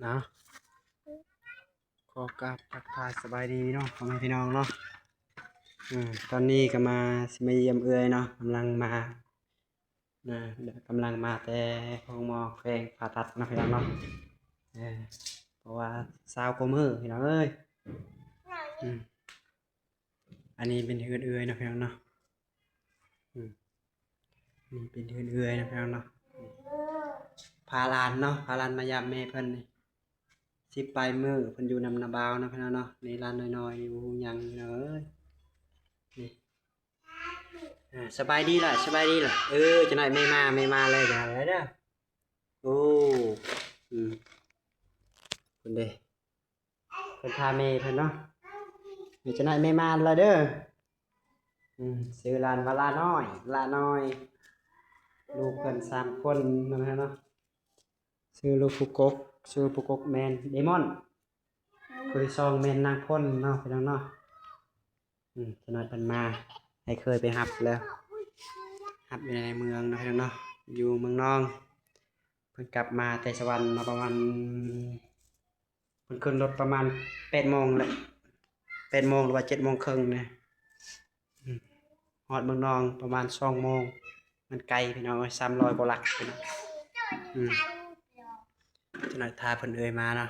ນະ ຂໍກາບທັກທາຍສະບາຍດີເນາະ ພໍ່ແມ່ພີ່ນ້ອງເນາະ. ເອີ ຕອນນີ້ກໍມາ ຊິມາຢ້ຽມເອື້ອຍເນາະ ກຳລັງມາ ນະ ກຳລັງມາແຕ່ໂຮງໝໍແຂວງຜ່າຕັດເນາະ ພີ່ນ້ອງເນາະ. ເອີ ເພາະວ່າຊາວກວ່າມື້ ພີ່ນ້ອງເອີຍ. ອືມ ອັນນີ້ເປັນເຮືອນເອື້ອຍເນາະ ພີ່ນ້ອງເນາະ. ອືມ ນີ້ເປັນເຮືອນເອື້ອຍເນາະ ພີ່ນ້ອງເນາະ. ພາຫຼານເນາະ ພາຫຼານມາຢາມແມ່ເພິ່ນນີ້ ສິບປາຍມື້ ເພິ່ນຢູ່ນຳນ້າບ່າວເນາະ ພີ່ນ້ອງເນາະ. ນີ້ຫຼານນ້ອຍໆ ຢູ່ຫຍັງພີ່ນ້ອງເອີຍ. ນີ້ ອ່າ ສະບາຍດີລະ ສະບາຍດີລະ. ເອີ ຈັກໜ້ອຍແມ່ມາ ແມ່ມາແລ້ວ ຢ່າເດີ. ໂອ້ ອືມ ເພິ່ນເດ້ ເພິ່ນພາແມ່ເພິ່ນເນາະ. ນີ້ ຈັກໜ້ອຍແມ່ມາລະເດີ. ອືມ ຊື່ຫຼານວ່າຫຼ້ານ້ອຍ ຫຼ້ານ້ອຍ ລູກເພິ່ນສາມຄົນເນາະ ພີ່ນ້ອງເນາະ. ຊື່ລູກຜູ້ກົກ ຊື່ຜູ້ກົກແມ່ນເດມອນ ຜູ້ທີສອງແມ່ນນາງພົນເນາະ ພີ່ນ້ອງເນາະ. ອືມ ຈັກໜ້ອຍເພິ່ນມາ ອ້າຍເຄີຍໄປຮັບແລ້ວ ຮັບຢູ່ໃນເມືອງເນາະ ພີ່ນ້ອງເນາະ ຢູ່ເມືອງນອງ. ເພິ່ນກັບມາແຕ່ສະຫວັນເນາະ ປະມານ ເພິ່ນຂຶ້ນລົດປະມານແປດໂມງແຫຼະ ແປດໂມງ ຫຼືວ່າເຈັດໂມງເຄິ່ງນີ້. ອືມ ຮອດເມືອງນອງປະມານສອງໂມງ ມັນໄກ ພີ່ນ້ອງເອີຍ ສາມຮ້ອຍກວ່າຫຼັກ ພີ່ນ້ອງ. ອືມ ຈັກໜ້ອຍຖ້າເພິ່ນເອື້ອຍມາເນາະ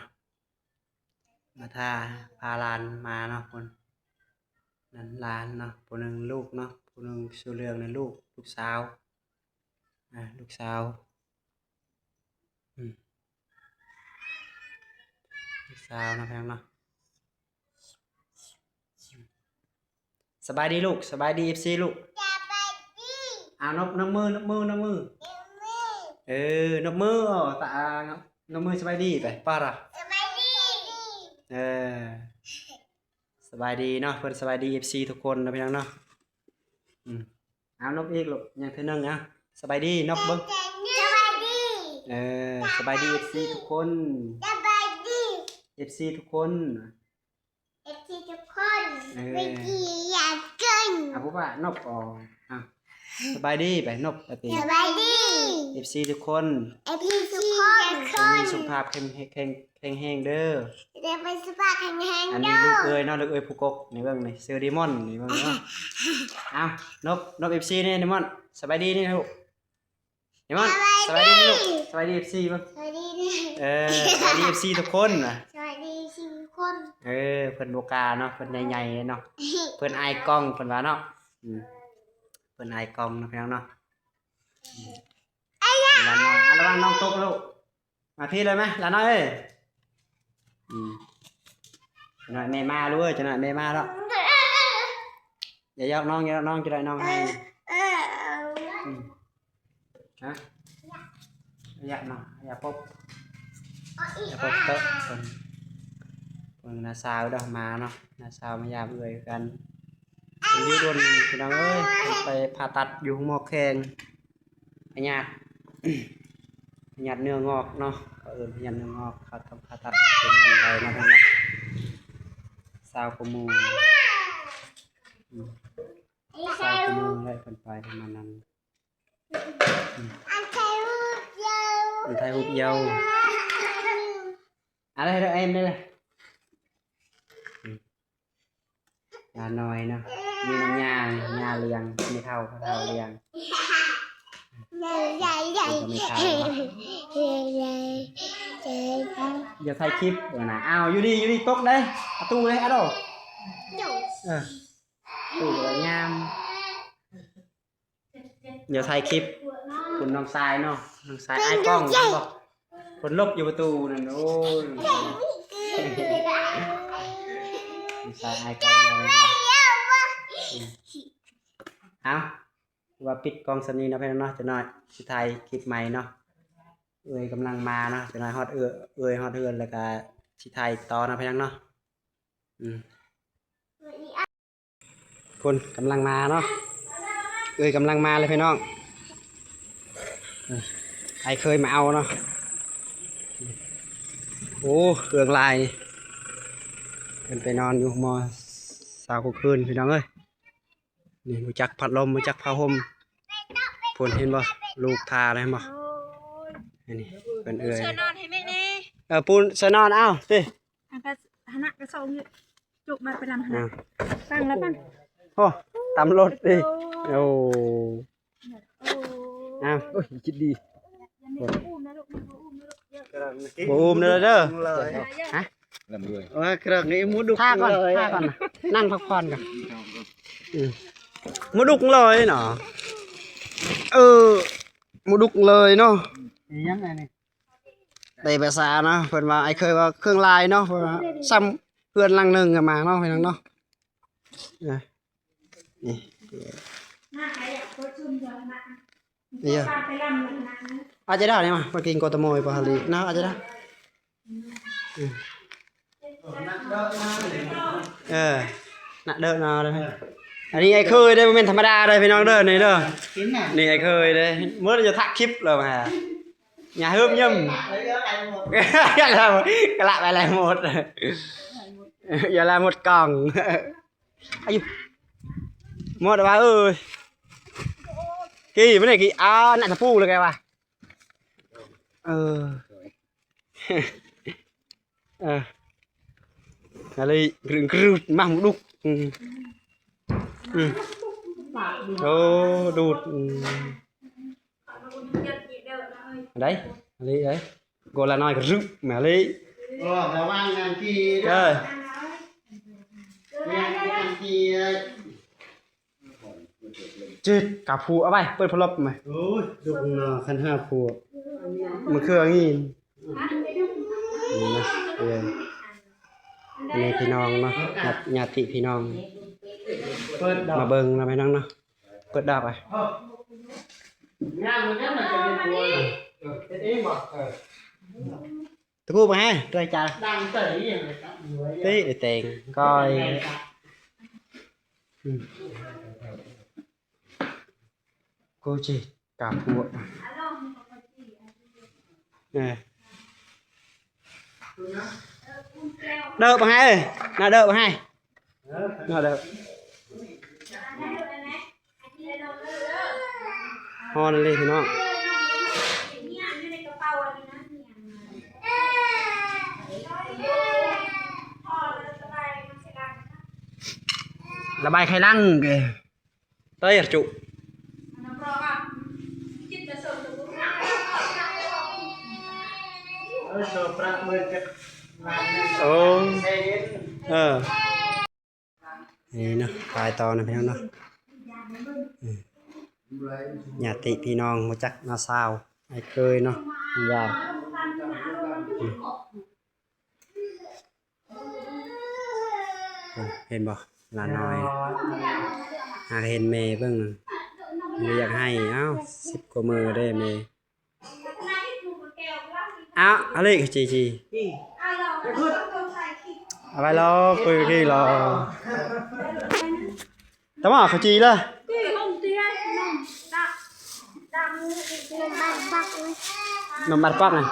ມາຖ້າ ພາຫຼານມາເນາະ. ຄົນນັ້ນຫຼານເນາະ ຜູ້ໜຶ່ງລູກເນາະ ຜູ້ໜຶ່ງເສື້ອເຫຼືອງນັ້ນລູກ ລູກສາວ ອ່າ ລູກສາວ. ອືມ ລູກສາວເນາະ ພີ່ນ້ອງເນາະ. ສະບາຍດີລູກ ສະບາຍດີເອັຟຊີລູກ. ສະບາຍດີ. ອ່າ ນົບ ນົບມື ນົບມື ນົບມື. ເອີ ນົບມື ຕາ ນົບມືສະບາຍດີໄປ ປາລະ. ສະບາຍດີ. ເອີ ສະບາຍດີເນາະ ເພິ່ນສະບາຍດີເອັຟຊີທຸກຄົນເນາະ ພີ່ນ້ອງເນາະ. ອືມ ເອົານົບອີກລູກ ຍັງເທື່ອໜຶ່ງ ເອົາ ສະບາຍດີນົບເບິ່ງ. ສະບາຍດີ. ເອີ ສະບາຍດີເອັຟຊີທຸກຄົນ. ສະບາຍດີເອັຟຊີທຸກຄົນ. ເອັຟຊີທຸກຄົນ. ເອີ ເມື່ອກີ້ຢາກກິນ ເອົາ ຜູ້ວ່ານົບອອກ ເອົາ ສະບາຍດີໄປ ນົບປະຕິ. ສະບາຍດີເອັຟຊີທຸກຄົນ. ເອັຟຊີທຸກຄົນ ຈົ່ງມີສຸຂະພາບເຂັ້ມ ແຂງ ແຂງແຮງເດີ. ເດີ ມີສຸຂະພາບແຂງແຮງເດີ. ອັນນີ້ລູກເອື້ອຍເນາະ ລູກເອື້ອຍຜູ້ກົກ ນີ້ເບິ່ງນີ້ ຊື່ເດມອນ ນີ້ເບິ່ງເນາະ. ເອົາ ນົບ ນົບເອັຟຊີແດ່ ເດມອນ ສະບາຍດີນີ້ລູກ. ເດມອນ ສະບາຍດີ ສະບາຍດີລູກ ສະບາຍດີເອັຟຊີເບິ່ງ. ສະບາຍດີ. ເອີ ສະບາຍດີເອັຟຊີທຸກຄົນນະ. ສະບາຍດີເອັຟຊີທຸກຄົນ. ເອີ ເພິ່ນບໍ່ກ້າເນາະ ເພິ່ນໃຫຍ່ໆເນາະ ເພິ່ນອາຍກ້ອງ ເພິ່ນວ່າເນາະ. ອືມ ເພິ່ນອາຍກ້ອງເນາະ ພີ່ນ້ອງເນາະ. ອືມ ລະວັງນ້ອງ ລະວັງນ້ອງຕົກລູກ. ມາພີ້ເລີຍມາ ຫຼານນ້ອຍເອີຍ. ອືມ ຈັກໜ້ອຍແມ່ມາລູກເອີຍ ຈັກໜ້ອຍແມ່ມາແລ້ວ. ຢ່າຢອກນ້ອງ ຢ່າຢອກນ້ອງ ຈັກໜ້ອຍນ້ອງໄຫ້. ອືມ ຮະ ຢ່າເນາະ ຢ່າປົບ ຢ່າປົບເຕີ. ເພິ່ນ ເພິ່ນນ້າສາວດອກມາເນາະ ນ້າສາວມາຢາມເອື້ອຍຄືກັນ. ເພິ່ນຢູ່ດົນ ພີ່ນ້ອງເອີຍ ເພິ່ນໄປຜ່າຕັດຢູ່ໂຮງໝໍແຂວງ ພະຍາດ ພະຍາດເນື້ອງອກເນາະ ເຂົາເອີ້ນພະຍາດເນື້ອງອກ ເຂົາຕ້ອງຜ່າຕັດເປັນອັນໃດເນາະ ເພິ່ນເນາະ. ຊາວກວ່າໂມງ ອືມ ຊາວກວ່າໂມງແລ້ວ ເພິ່ນໄປປະມານນັ້ນ. ອືມ ອັນຖ່າຍຮູບເຍົາ ອັນຖ່າຍຮູບເຍົາ ອືມ ອາ ໄດ້ ໄດ້ ໄດ້ ໄດ້. ອືມ ຫຼານນ້ອຍເນາະ ມີນ້ຳຍ່າ ຍ່າລ້ຽງ ແມ່ເຖົ້າ ພໍ່ເຖົ້າລ້ຽງ ເພິ່ນກໍແມ່ເຖົ້າເນາະ. ຢ່າຖ່າຍຄລິບ ເອີ ນະ ອ້າວ ຢູ່ນີ້ ຢູ່ນີ້ ຕົກເດ້ ອາ ຕູ້ເດ້ ອາໂດ. ເອີ ຕູ້ກໍງາມ. ດຽວຖ່າຍຄລິບ ຄຸນນ້ອງຊາຍເນາະ ນ້ອງຊາຍອ້າຍກ້ອງ ເຫັນບໍ່ ເພິ່ນຫຼົບຢູ່ປະຕູນັ້ນ. ໂອ້ຍ ນ້ອງຊາຍອ້າຍກ້ອງເນາະ. ເອົາ ວ່າປິດກ້ອງສ່ຳນີ້ເນາະ ພີ່ນ້ອງເນາະ ຈັກໜ້ອຍຊິຖ່າຍຄລິບໃໝ່ເນາະ. ເອື້ອຍກຳລັງມາເນາະ ຈັກໜ້ອຍຮອດເອື້ອຍ ເອື້ອຍຮອດເຮືອນແລ້ວກະຊິຖ່າຍຕໍ່ເນາະ ພີ່ນ້ອງເນາະ. ອືມ ພຸ້ນກຳລັງມາເນາະ ເອື້ອຍກຳລັງມາເລີຍພີ່ນ້ອງ. ເອີ ອ້າຍເຄີຍມາເອົາເນາະ. ໂອ້ ເຄື່ອງຫຼາຍ ເພິ່ນໄປນອນຢູ່ໂຮງໝໍຊາວກວ່າຄືນ ພີ່ນ້ອງເອີຍ. ນີ້ ຮູ້ຈັກພັດລົມ ຮູ້ຈັກຜ້າຫົ່ມ ພຸ້ນເຫັນບໍ່ ລູກທ່າແລ້ວເຫັນບໍ່. ອັນນີ້ເພິ່ນເອື້ອຍ ຊ່ວຍນອນໃຫ້ແມ່ແດ່. ເອີ ປູນໃສ່ນອນເອົາຕິ ອັນກະ ຫັ້ນນະ ກະສົ່ງຢູ່ ຈຸບາດໄປນຳຫັ້ນນະ ອ່າ ຕັ້ງແລ້ວປັ້ນ ໂອ້ ຕຳລົດຕິ ໂອ້ ໂອ້ ອ້າວ ໂອ້ຍ ຄິດດີ ບໍ່ອູ້ມເດີລູກ ບໍ່ອູ້ມເດີລູກ ບໍ່ອູ້ມເດີເດີ ຮະ ລຳດ້ວຍ ວ່າເຄື່ອງນີ້ໝູດຸກ ທ່າກ່ອນ ເລີຍ ທ່າກ່ອນນະ ນັ່ງພັກຜ່ອນກ່ອນ ອືມ ໝູດຸກເລີຍເນາະ ເອີ ໝູດຸກເລີຍເນາະ ອີຫຍັງອັນນີ້ ໄດ້ພາສາເນາະ ເພິ່ນວ່າ ອ້າຍເຄີຍວ່າເຄື່ອງລາຍເນາະ ເພິ່ນວ່າຊ່ຳເຮືອນຫຼັງໜຶ່ງກໍມາເນາະ ພີ່ນ້ອງເນາະ ເອີ ນີ້ ນີ້ ອາຈາດານີ້ມາ ມາກິນໂກໂຕໂມຍປະຫາລີເນາະ ອາຈາດາ ເອີ ນະເດີນາເດີ ອັນນີ້ອ້າຍເຄີຍເດ້ ບໍ່ແມ່ນທຳມະດາເດ້ ພີ່ນ້ອງເດີ ນີ້ເດີ ນີ້ອ້າຍເຄີຍເດ້ ເມື່ອຈະຖ່າຍຄລິບແລ້ວ ຫາ ຢ່າເຮີບຢ້ຳ ກະລະໄປແລ້ວໝົດ ຢ່າລະໝົດກ່ອງ ອາຍຸ ໝົດວ່າເອີຍ ກີ້ ມັນນີ້ກີ້ ອາ ໜ້າຕະປູເລີຍແກວ່າ ເອີ ເອີ ອາລີ ກຣຶງກຣຶດ ມາໝູດຸກ ອືມ ອືມ ໂອ້ ດູດ ອືມ ໄດ້ ອາລີ ໄດ້ ໂກລະນ້ອຍກະຣຶບ ອາລີ ໂອ້ ລະວັງອັນທີ່ ເອີ ອັນທີ່ ເຈັດ ກາພູ ເອົາໄປ ເປີດພັດລົມໄປ ໂອ້ຍ ດຸກເນາະ ຄັນຫ້າພວກ ມັນຄືອັນນີ້ ນີ້ນະ ເອີ ອັນນີ້ພີ່ນ້ອງເນາະ ຍາດ ຍາດຕິພີ່ນ້ອງ ເປີດດອກ ມາເບິ່ງນຳພີ່ນ້ອງເນາະ ເປີດດອກໄປ ງາມເນາະ ມັນຈະເປັນຕົວ ເຮັດເອງບໍ່ ເອີ ຕະກູບາໃຫ້ ຕົວຈາ ດັງເຕີຍ ຕິແຕງກ້ອຍ ອືມ ໂກຈິ ກາພວກ ເອີ ເດີບາໃຫ້ ເອີ ໜ້າເດີບາໃຫ້ ໜ້າເດີບ ຮ້ອນເລີຍພີ່ນ້ອງ ລະບາຍໄຂ່ຫຼັງເດ້ ເຕີຍຈຸ ໂອ້ ເອີ ນີ້ເນາະ ໄປຕໍ່ນະພີ່ນ້ອງເນາະ ອືມ ຍາດຕິພີ່ນ້ອງ ຮູ້ຈັກນ້າສາວ ອ້າຍເຄີຍເນາະ ວ່າ ອືມ ເຫັນບໍ່ ຫຼານນ້ອຍ ຫາກເຫັນແມ່ເບິ່ງ ບໍ່ຢາກໃຫ້ ເອົ້າ ສິບກວ່າມື້ເດ້ແມ່ ອ້າວ ອາລິ ຈີຈີ ອາໄວ້ລໍ ຄຸຍກີ້ລໍ ຕະໝໍເຂົ້າຈີ່ເລີຍ ນົມບັກບັກນະ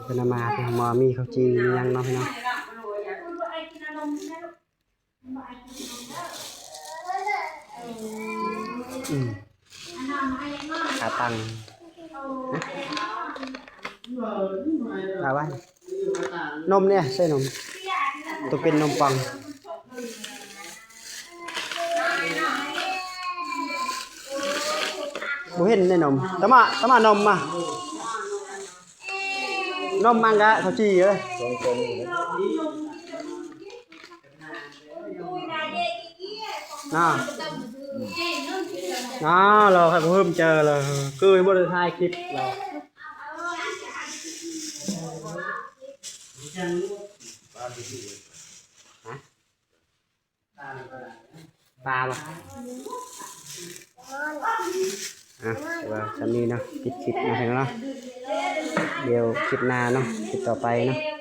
ເພິ່ນເອົາມາ ເພິ່ນເອົາມາ ມີເຂົ້າຈີ່ ມີຫຍັງເນາະພີ່ນ້ອງ. ອືມ ຂາຕັ້ງ ເອົາໄວ້ ນົມນີ້ ໃສ່ນົມ ໂຕເປັນນົມປ່ອງ ບໍ່ເຫັນໃນນົມ ຕະໝໍ ຕະໝໍນົມມາ. ນົມມັນກະເຂົ້າຈີ່ເລີຍ ນະ ນະ ລາວໃຫ້ຜູ້ເພິ່ນເຈີລະ ຄືບໍ່ໄດ້ຖ່າຍຄລິບລາວ ຮະ? ປາບໍ່? ອ່ະ ວ່າສ່ຳນີ້ເນາະ ປິດຄລິບເນາະ ເນາະ ດຽວຄລິບໜ້າເນາະ ຄລິບຕໍ່ໄປເນາະ.